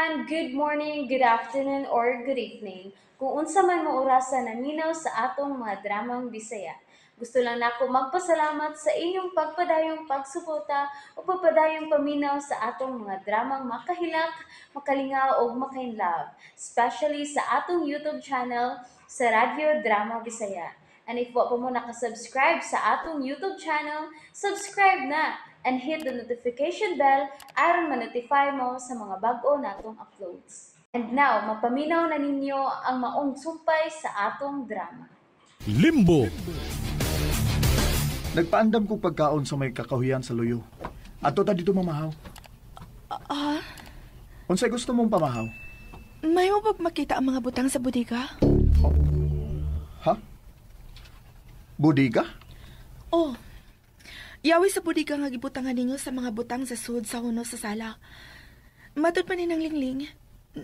Everyone! Good morning, good afternoon, or good evening. Kung unsa man mo orasa naminaw sa atong mga dramang Bisaya. Gusto lang nako magpasalamat sa inyong pagpadayong pagsuporta o pagpadayong paminaw sa atong mga dramang makahilak, makalingaw o makainlove, especially sa atong YouTube channel sa Radyo Drama Bisaya. And if wa pa mo nakasubscribe sa atong YouTube channel, subscribe na and hit the notification bell aron ma-notify mo sa mga bag-o natong uploads. And now, mapaminaw na ninyo ang maong sumpay sa atong drama. Limbo. Nagpaandam kong pagkaon sa may kakahuyan sa luyo. Ato ta dito mamahaw. Ah? Unsay gusto mong pamahaw? May mo pag makita ang mga butang sa bodega? Oh. Ha? Bodega? Oh. Yawi sa bodega nga gibutangan ninyo sa mga butang sa sud sa huno sa sala. Matud pa ni nang lingling.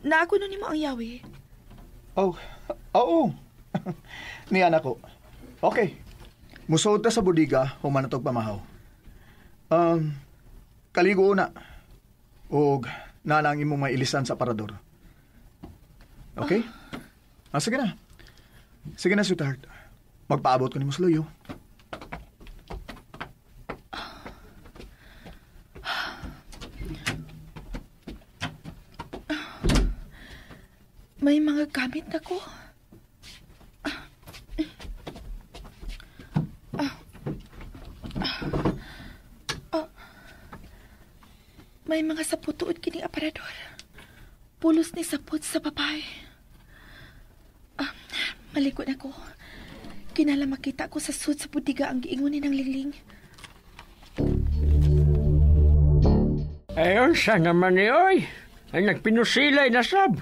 Naako nun nimo ang yawi. Oh, oo. Niya nako. Okay. Musuod ta sa bodega, human na tog pamahaw. Kaligo una. Og nana ang imong mailisan sa aparador. Okay? Ah, sige na. Sige na, sweetheart. Magpaabot ko nimo sa luyo. May mga gamit na ko. May mga sapot tuod kining aparador. Pulos ni sapot sa babae. Malikot na ko. Kinala makita ko sa sud sa budiga ang giingon ni ng lingling. Ayon sa naman ni oy. Ay nagpinusilay na sab.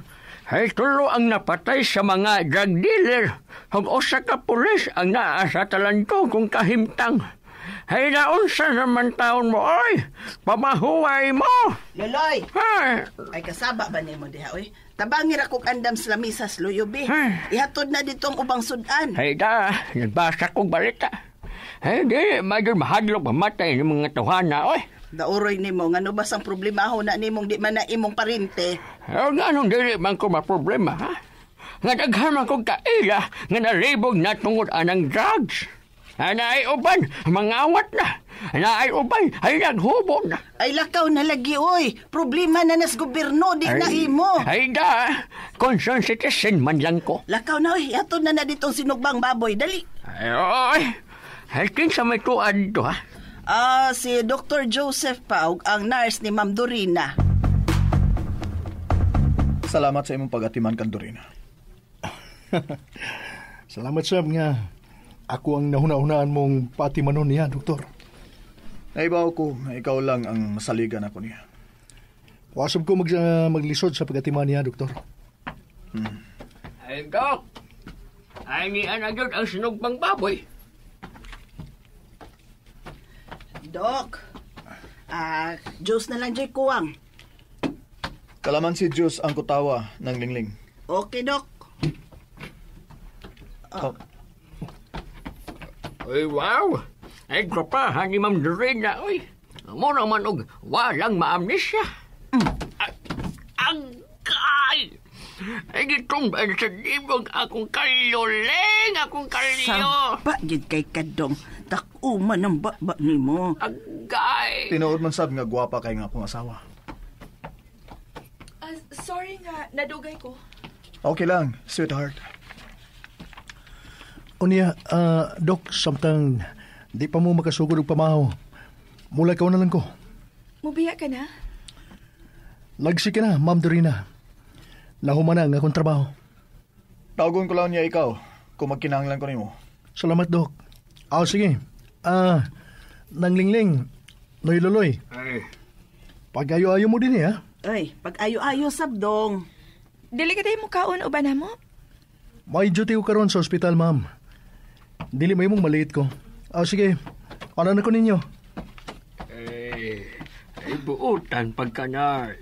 Ay tulo ang napatay sa mga drug dealer. Hug usa ka pulis ang naa sa talantog kung kahimtang. Ay naunsa naman taon mo, oy! Pamahuway mo! Loloy! Ay, Ay kasaba ba nimo diha, oy? Tabangir akong andam sa lamisa sa luyo, be. Ay. Ihatod na ditong ubang sudan. Ay da, nagbasa kong balita. Ay di, medyo mahadlok mamatay ng mga tuhana, oy. Dauroy nimo, ngano ba sang problemaho na nimong di man na imong parinte? Ay, nga nung dili man ko maproblema, ha? Nga daghan man kong kaila nga nalibog na tungod anang drugs. Naay uban, mangawat na. Naay uban, ay naghubo na. Ay lakaw na lagi, oy. Problema na nas gobyerno, di na imo. Ay da, concerned citizen man lang ko. Lakaw na, oy. Ihatod na na ditong sinugbang baboy. Dali. Ay, oy. Ay, kinsa may tuad to, ha? Ah, si Dr. Joseph Paug, ang nurse ni Ma'am Dorina. Salamat sa imong pag-atiman kan Dorina. Salamat, Sam, nga ako ang nahuna-hunaan mong patimanon niya, Doktor. Naibaw ko nga ikaw lang ang masaligan ako niya. Wasab ko maglisod sa pag-atiman niya, Doktor. Ay, Dok. Ay, ni Ana Jud ang sinugbang baboy. Dok, juice na lang, Jay Kuwang. Kalamansi juice ang kutawa ng lingling. Okay, Dok. Oh. Ay, wow! Ay, tropahan ni Ma'am Dorina, oy. Mura man og walang maamnesya. Agay! Ay, gitumbay sa libog akong kalyoleng, akong kalyo. Sampa, gid kay kadong. Tak-uma ng baba ni mo. Agay! Tinuod man sab nga gwapa kay nga akong asawa. Sorry nga, nadugay ko. Okay lang, sweetheart. Unya, Dok, samtang di pa mo makasugod og pamahaw. Mula ka na lang ko. Mubiya ka na? Lagsi ka na, Ma'am Dorina. Nahuman na ang akong trabaho. Tawagon ko lang niya ikaw kung magkinahanglan ko nimo. Salamat, Dok. Ah, sige. Nanglingling, Noy Loloy. Ay. Pag-ayo-ayo mo din ha? Ay, pag-ayo-ayo sabdong. Dili ka tayo mukaon o ba na mo? May duty ko karon sa ospital, ma'am. Dili may mong maliit ko. Ah, sige. Ano na ko ninyo? Ay, buutan pagka-nurse.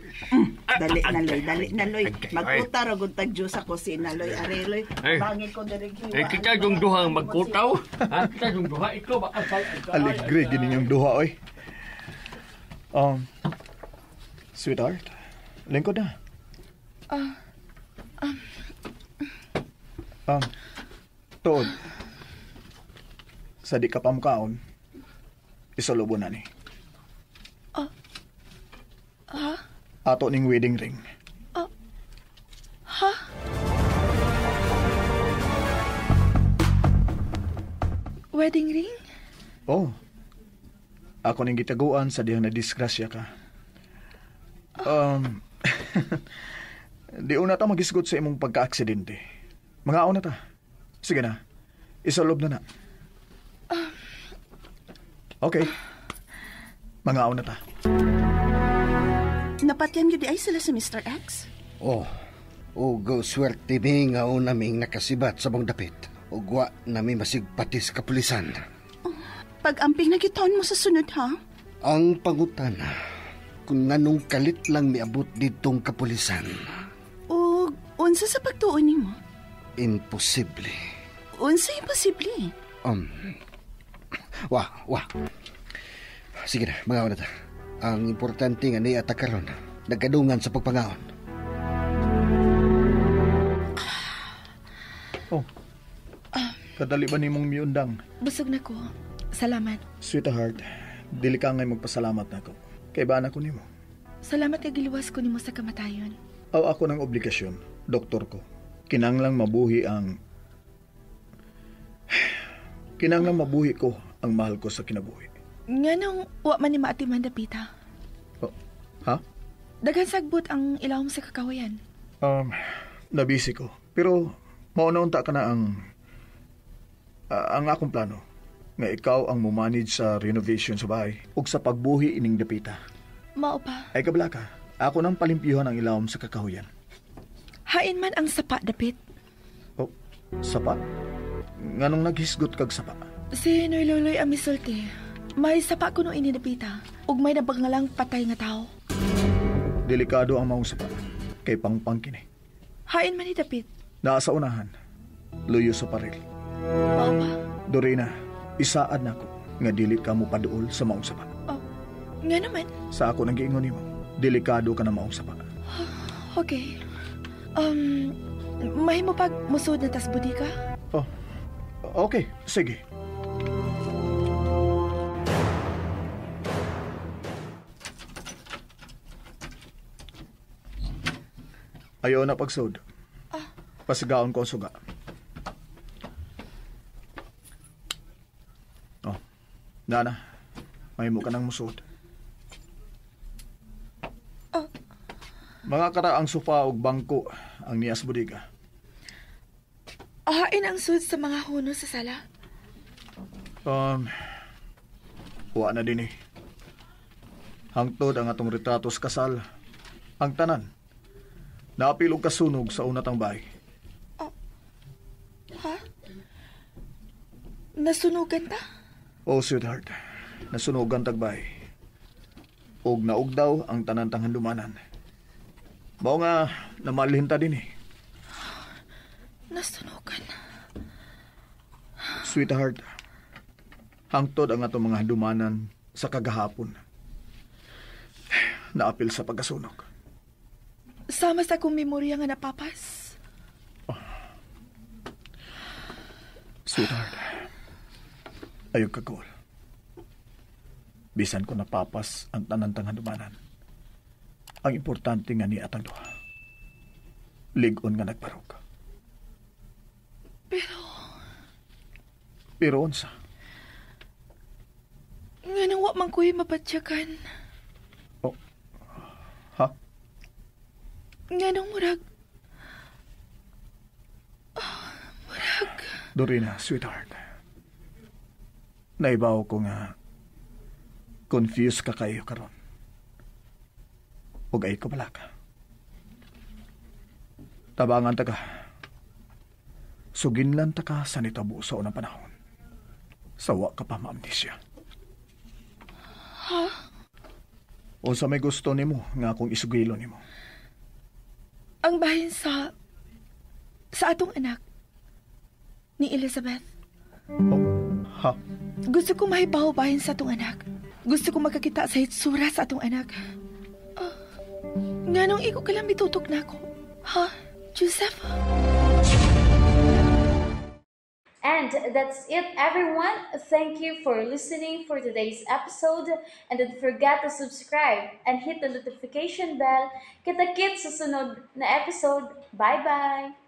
Dali na, Loy. Dali na, Loy. Magkuta ra gud tag juice ako si Naloy Areloy. Bangin ko diri giwa. Ay, kita yung duha ang magkutaw. Ha? Kita yung duha. Ikaw ba? Aligre gini yung duha, oy. Sweetheart, lingkod na. Tuod. Sa di ka pamukaon, isulobo na ni. Ha? Ato ning wedding ring. Ha? Wedding ring? Oh. Ako ning gitaguan sa dihang nadisgrasya ka. Di una ta magisgot sa imong pagka-aksidente. Mga una ta. Sige na. Isalob na na. Okay. Mga una ta. Napatyan yun di ay sila sa Mr. X? Oh, ug swerte mi nga una ming nakasibat sa mong dapit. Ug wa nami masigpatis kapulisan. Oh, pag-amping nagiton mo sa sunod, ha? Ang pangutana, kung nganong kalit lang miabot ditong kapulisan. Ug unsa sa pagtuon nimo? Imposible. Unsa imposible? Wa. Sige na, mga una ta. Ang importante nga niya ta karon, nagkadungan sa pagpangaon. Oh. Kadali ba nimong miundang? Busog na ko. Salamat. Sweetheart, dili ka ngay magpasalamat nako. Kay ba na ko nimo? Salamat kay giluwas ko nimo sa kamatayon. Aw ako ng obligasyon, doktor ko. Kinanglang mabuhi ang kinanglang mabuhi ko ang mahal ko sa kinabuhi. Nganong wa man ni maatiman dapita? Oh, ha? Daghan sagbot ang ilawom sa kakawayan. Nabisi ko. Pero mauna-unta ka na ang akong plano nga ikaw ang mo-manage sa renovation sa bahay ug sa pagbuhi ining dapita. Mao pa. Ay kabla ka. Ako nang palimpyuhan ang ilawom sa kakahuyan. Hain man ang sapa dapit. Oh, sapa? Nganong naghisgot kag sapa? Si Noy Loloy ang misulti. May sapa kuno ini dapita ug may nabangalang patay nga tao. Delikado ang maong sapa kay pangpang kini. Hain man ni dapit. Naa sa unahan, luyo sa paril. Mao pa. Dorina, isaad nako nga dili ka mo paduol sa maong sapa. Oh, nga naman. Sa ako nang giingon nimo, delikado ka na maong sapa. Okay. Mahimo pag musod na tas bodega? Oh, okay. Sige. Ayaw na pagsud. Pasigaon ko ang suga. Oh, Nana, mahimo ka ng musod. Oh. Mga karaang sofa ug bangko ang niyas bodega. Ahain ang sud sa mga huno sa sala. Wa na din eh. Hangtod ang atong retrato sa kasal. Ang tanan. Naapil og kasunog sa unatang bahay. Oh. Ha? Nasunugan ta? Oh, sweetheart. Nasunugan tagbay. Og naug daw ang tanan tang handumanan. Mao nga, namalhin ta din eh. Nasunugan. Sweetheart, hangtod ang atong mga handumanan sa kagahapon. Naapil sa pagkasunog. Sama sa akong memorya nga napapas. Oh. Sweetheart, ayog ka goal. Bisan ko napapas ang tanan-tang handumanan. Ang importante nga ni atang duha. Lig-on nga nagbarog. Pero unsa? Nga nang wa man ko'y mapatsyakan. Oh. Ha? Nga nang murag... murag... Dorina, sweetheart. Naibaw ko nga confused ka kayo karon. Ug ay ko bala ka. Tabangan ta ka. Suginlan ta ka sa nitabo sa unang panahon. Sawa ka pa maamnesia. Ha? O sa may gusto nimo nga akong isugilo nimo. Ang bahin sa atong anak ni Elizabeth. Oh, ha? Gusto ko mahibaw bahin sa atong anak. Gusto ko makakita sa hitsura sa atong anak. Nganong iko ka lang mitutok na ako. Ha? Joseph? And that's it, everyone. Thank you for listening for today's episode. And don't forget to subscribe and hit the notification bell. Kita-kits sa sunod na episode. Bye-bye!